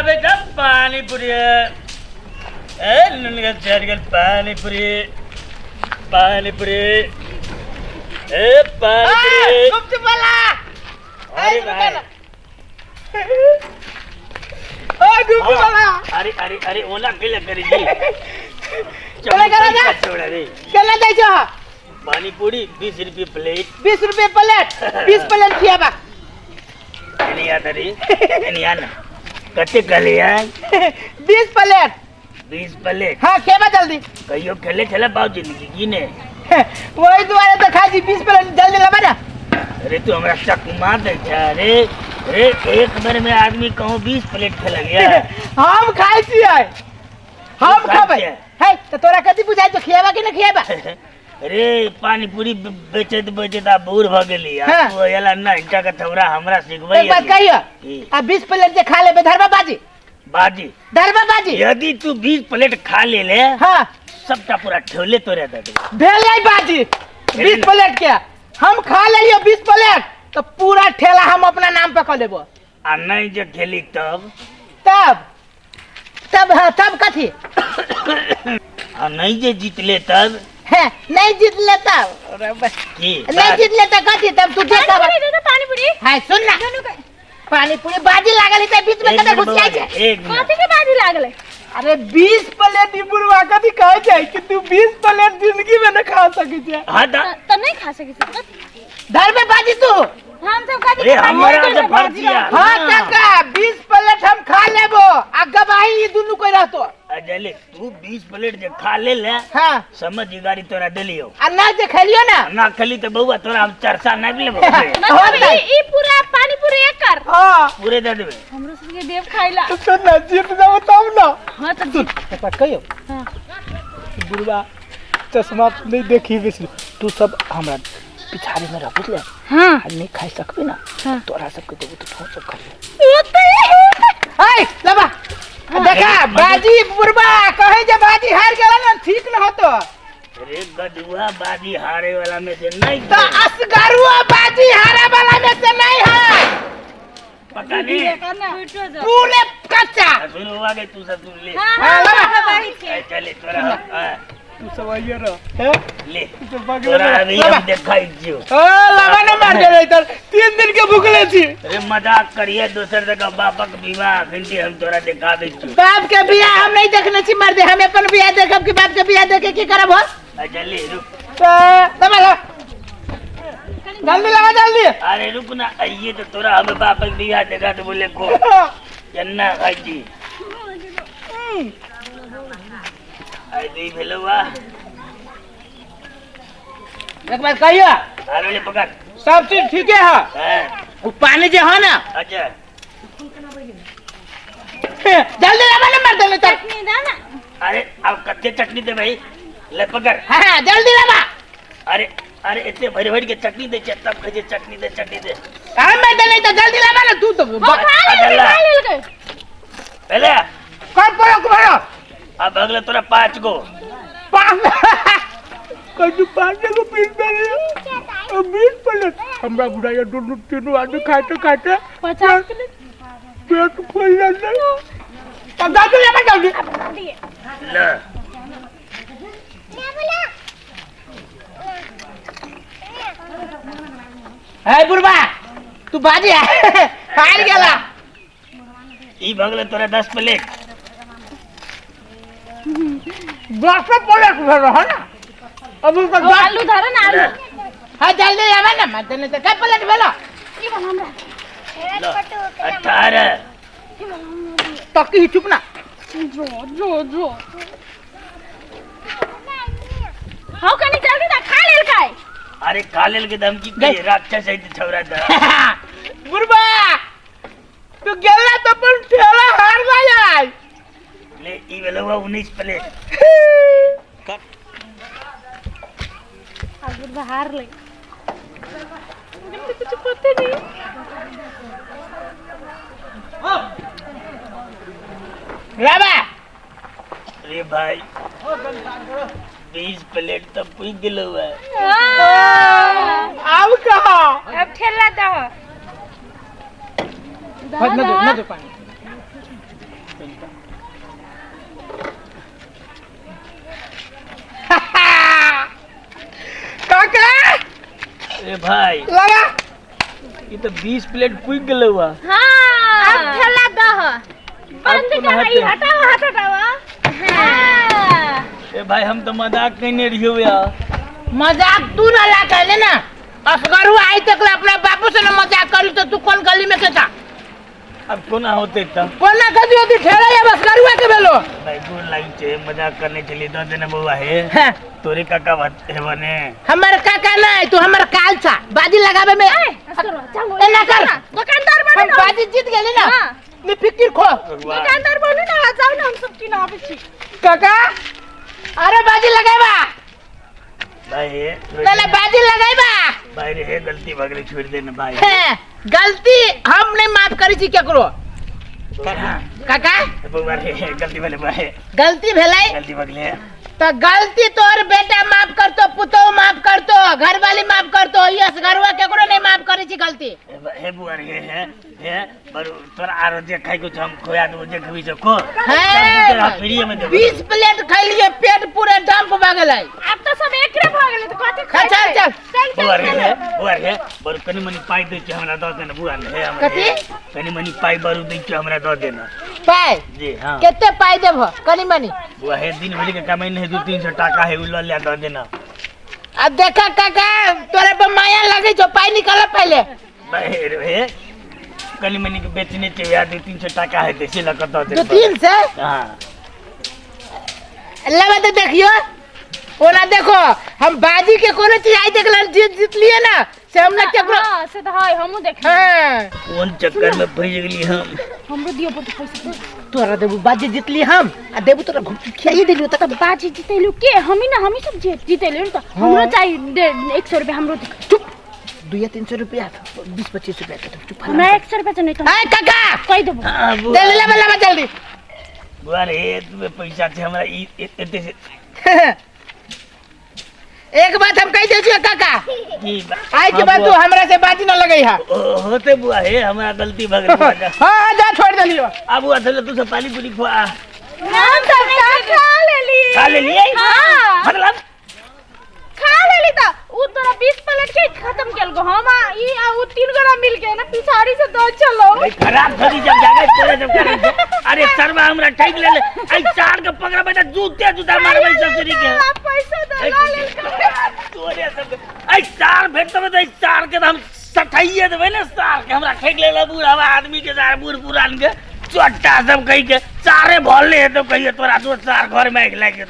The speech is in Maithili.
बेटा पानी पूरी ए नुनगर चढ़ गेल पानी पूरी पानी पूरी ए पानी पूरी गुपचुप वाला अरे भाई ओ गुपचुप वाला अरे अरे अरे ओना के करे जी चले करा जा। छोड़ा रे केना दै छो पानी पूरी 20 रुपये प्लेट 20 रुपए प्लेट 20 प्लेट खियाबा एनी आ तरी एनी आ ना कते कहले यार 20 प्लेट 20 प्लेट हाँ खेबा जल्दी कहियो खेले खेला बाप जिंदगी की ने वही दुआरे तो खा जी 20 प्लेट जल्दी लाबा ना अरे तू हमरा चकमा दे छे अरे अरे एक बेर में आदमी कहूँ 20 प्लेट खेला गया हम खाइ छियै हम खाइ खबै छियै? है तो तोरा कथी बुझाइ छौ खियाबा कि न खियाबा अरे पानी पूरी बेचैत बेचैत आ बूढ़ भ गेली आ हाँ। तू एला ना इनका के थोड़ा हमरा सिखबै एक बात कहियो की? आ 20 प्लेट जे खा लेबे धरबा बाजी बाजी धरबा बाजी यदि तू 20 प्लेट खा ले ले हाँ सबटा पूरा ठेले तोरे दे दे भेलै बाजी 20 प्लेट के हम खा लेलियो 20 प्लेट तो पूरा ठेला हम अपना नाम पे कऽ लेबो आ नहीं जे खेली तब तब तब हाँ तब कथी आ नहीं जे जीतले तब है नहीं जीत ले तब अरे बस। की नहीं जीत ले तो कथी तब तू देख पानी पूरी दे दो, पानी पूरी हाँ सुन ना दुनू के पानी पूरी बाजी लागल है त बीच में एक कते मिनट घुस जाइ बौआ, छै एक मिनट कथी के बाजी लागलै अरे 20 प्लेट ई बुढ़वा कथी कहै छै कि तू 20 प्लेट जिंदगी में न खा सकै छै हाँ दा त नहीं खा सकै छी कथी? धर में बाजी तू हम सब कथी अरे के बाजी हमरा लागलै? जे फर्जी आ हाँ काका 20 प्लेट हम खा लेबो आ गवाही ई दुनू कोई रहतो अजले तू 20 प्लेट जे खा ले ले हाँ समझ ई गाड़ी तोरा देलियो आ ना जे खेलियो ना ना खली तो बउआ तोरा हम चरसा नहीं लेबो मतलब हाँ, ई पूरा पानी पूरी एक कर हाँ पूरे दे देबे हमरो सबके देव खाइला तो सुन ना जीत जाओ तब ना हां तो सुन एक बात कहियो हाँ। बुढ़वा चश्मा नहीं देखी बेसी तू सब हमरा पिछाड़ी में रह बुझले हां आ नहीं खाई सकबे ना हाँ। तोरा सबके देबो तो तू सब खाई ओते हाय लबा देखा बाजी बुढ़वा कहे जे बाजी हार गेला ना ठीक न होतो अरे गदुआ बाजी हारे वाला में से नहीं तो असगरुआ बाजी हारे वाला में से नहीं है पता नहीं पूरे कच्चा सुन हुआ के तू सब सुन ले हां हाँ, हां लबा। बाजी छे ए, चले तोरा हाँ, तू सब आइए रह हैं ले तू सब बगल तोरा में अभी लबा। हम देखाई जियो ओ लबा न मार दे इधर 3 दिन के भूखले छी अरे मजाक करिए दोसर जगह बापक विवाह अखन के हम तोरा देखा दै छियो बाप के बियाह हम नहीं देखने छी मर्दे हम अपन बियाह देखब कि बाप के बियाह देखे की करब हो ए, जल्दी रुक लबा लबा जल्दी लगा जल्दी अरे रुक ना आइए तो तोरा हम बापक विवाह देखा तो बोले को चन्ना खाई जी आई दी भेलुआ एक बात कहियो अरे ले पकड़ सब चीज ठीके है हाँ, वो पानी जे है ना अच्छा जल्दी लगा ना मर्दे नहीं तर चटनी दा ना अरे अब कत्ते चटनी दे भाई ले पकड़ हाँ जल्दी लगा अरे अरे इतने भर भर के चटनी दे छे, तब कहे छे, चटनी दे चटनी दे हाँ मर्दे नहीं तो जल्दी लगा ना तू तो हो खा लेल अगला। खा लेल के पहले कब पड़ो करो अब अगले तोरा 5 गो पाँच कहीं पाँच गो पीस दे 20 प्लेट हमरा बुढ़ाया दोनों तीनों आदमी खाते खाते 50 प्लेट पेट फूल जाता अब जल्दी लगा जल्दी दिए ले है बुढ़बा तू बाजी हार गेला ई भगले तोरा 10 प्लेट 10 प्लेट भेल रह ना अब तो ओ आलू धरो ना आलू हाँ जल्दी आवे ना मत नहीं तो कै प्लेट भेलो ई वाला हमरा लो 18 तकी चुप ना जो जो जो हाउ कनी जल्दी दा खा लेल काय अरे खा लेल के धमकी के राक्षस है छौरा दा बुढ़बा तू गेला तो अपन ठेला हार ना जाय ले ई भेलुआ 19 प्लेट आ बुढ़बा हार ले तो कुछ पता नहीं राबा अरे भाई 20 प्लेट तो पुग गेलो है आब कहा अब ठेला दो न दो न दो पानी काका ए भाई लगा ई तो 20 प्लेट पुग गेलै हुआ हाँ अब ठेला दह बंद कोना कर ई हेतै? हटाओ हाथ हटाओ हाँ ए भाई हम तो मजाक कइने रहियो यार मजाक तू ना ला कहले ना असगरू आई तक ला अपना बापू से ना मजाक करी तो तू कौन गली में के था अब कोना होते त कोना गदी होती ठेला या असगरुआ के भेलो भाई गोर लागी छे मजाक करने के लिए दो देना बउआ हे हाँ, तोरे काका बात है बने हमर काका ना है तू हमर काल छा बाजी लगावे में असगरुआ जाओ ए, ना कर। दुकानदार बनू हम ना बाजी जीत गेली ना हाँ। नी फिकिर खो भगवान दुकानदार बनू ना जाओ ना हम सब किन आबै छी काका अरे बाजी लगाएबा भाई हे छोड़ ना ना देना। बाजी लगाएबा भाई रे हे गलती भगले छोड़ देना भाई हैं, गलती हम नहीं माफ करी छी केकरो काका बउआ रे हे गलती भले भाई गलती भेलै गलती भगले तो गलती तोर बेटा माफ करतो पुतोह माफ करतो घरवाली माफ करतो ई असगरुआ केकरो नहीं माफ करी छी गलती हे बुआ रे हे हे पर तोरा आरो जे खाइ को छौ हम खोया देबो जे खबी से खो हैं, तोरा फ्रीए में देबो 20 प्लेट खैलिए पेट पूरे डंप भऽ गेलै आब तो सब एकरे भऽ गेलै तऽ कथी चल, चल, चल। चल बुआ चल रे चल हे बुआ रे बरु कनि मनि पाइ दै छै हमरा दऽ देना बुआ रे हे हमरा कथी? हे। कनि मनि पाइ बरु दै छै हमरा दऽ देना पाइ जी हाँ कते पाइ देबहो कनि मनि बुआ हे दिन भरि के कमाइ नहीं 200-300 टाका है उ लऽ ले दऽ देना अब देखा काका तोरे पर माया लगे छौ पाइ निकाल पहले भाई रे हे कनि मनि के बेचने छै वएह 200-300 टाका हेतै से लऽ कऽ दऽ दू देना तीन से हाँ लेबै तऽ देखियो ओना देखो हम बाजी के कोनो चीज आई देख जीत जीत लिए ना से हम ना केकरो हाँ से तऽ है हमहूँ देख हाँ कोन चक्कर में फंस गेली हम हमरो दिअ पड़तै पैसा तोरा देबू बाजी जीतली हम आ देबू तोरा घुट खियाइए देलियो तकर बाजी जितैलु के हमी ना हमी सब जितैलु नि त हमरो चाहिए 100 रुपया हमरो दे चुप 200-300 रुपया 20-25 रुपया के देबू, चुप हमरा 100 रुपया चाहिँ नहीं त हाय काका कहि देबो हाँ, बुआ दे ले ले जल्दी बुआ रे एतबे पैसा छै हमरा ई एते से एक बात हम कहि दै छियो काका की आइ के बाद तू हमरा से बाजी न लगै है होते बुआ हे हमरा गलती भऽ गेल बुआ जा। हाँ हाँ, जा छोड़ देलियो आ बुआ चल तू सब पानी पूरी खुआ हम सब खा लेली खा लेलियै हाँ मतलब खा लेली त उ तोरा 20 प्लेट के खत्म केलको हम आ ई आ उ तीन गोरा मिल के ना पिछाड़ी से दो चलो भाई खराब थोड़ी जब जागे तोरे जब करे अरे सरवा हमरा ठैक ले ले आई चार के पकड़बै त जूते जूता मारबै ससुरी के आ पैसा दो ला लेल तोरे सब आई चार भेटतबै त आई चार के त हम सठाइए देबै ने सार के हमरा ठैक ले ले बूढ़ा आदमी के सार बूढ़ पुरान के चोट्टा सब कहि के चारे भले हेतौ कहिए तोरा दो चार घर में आगि लागि जेतौ।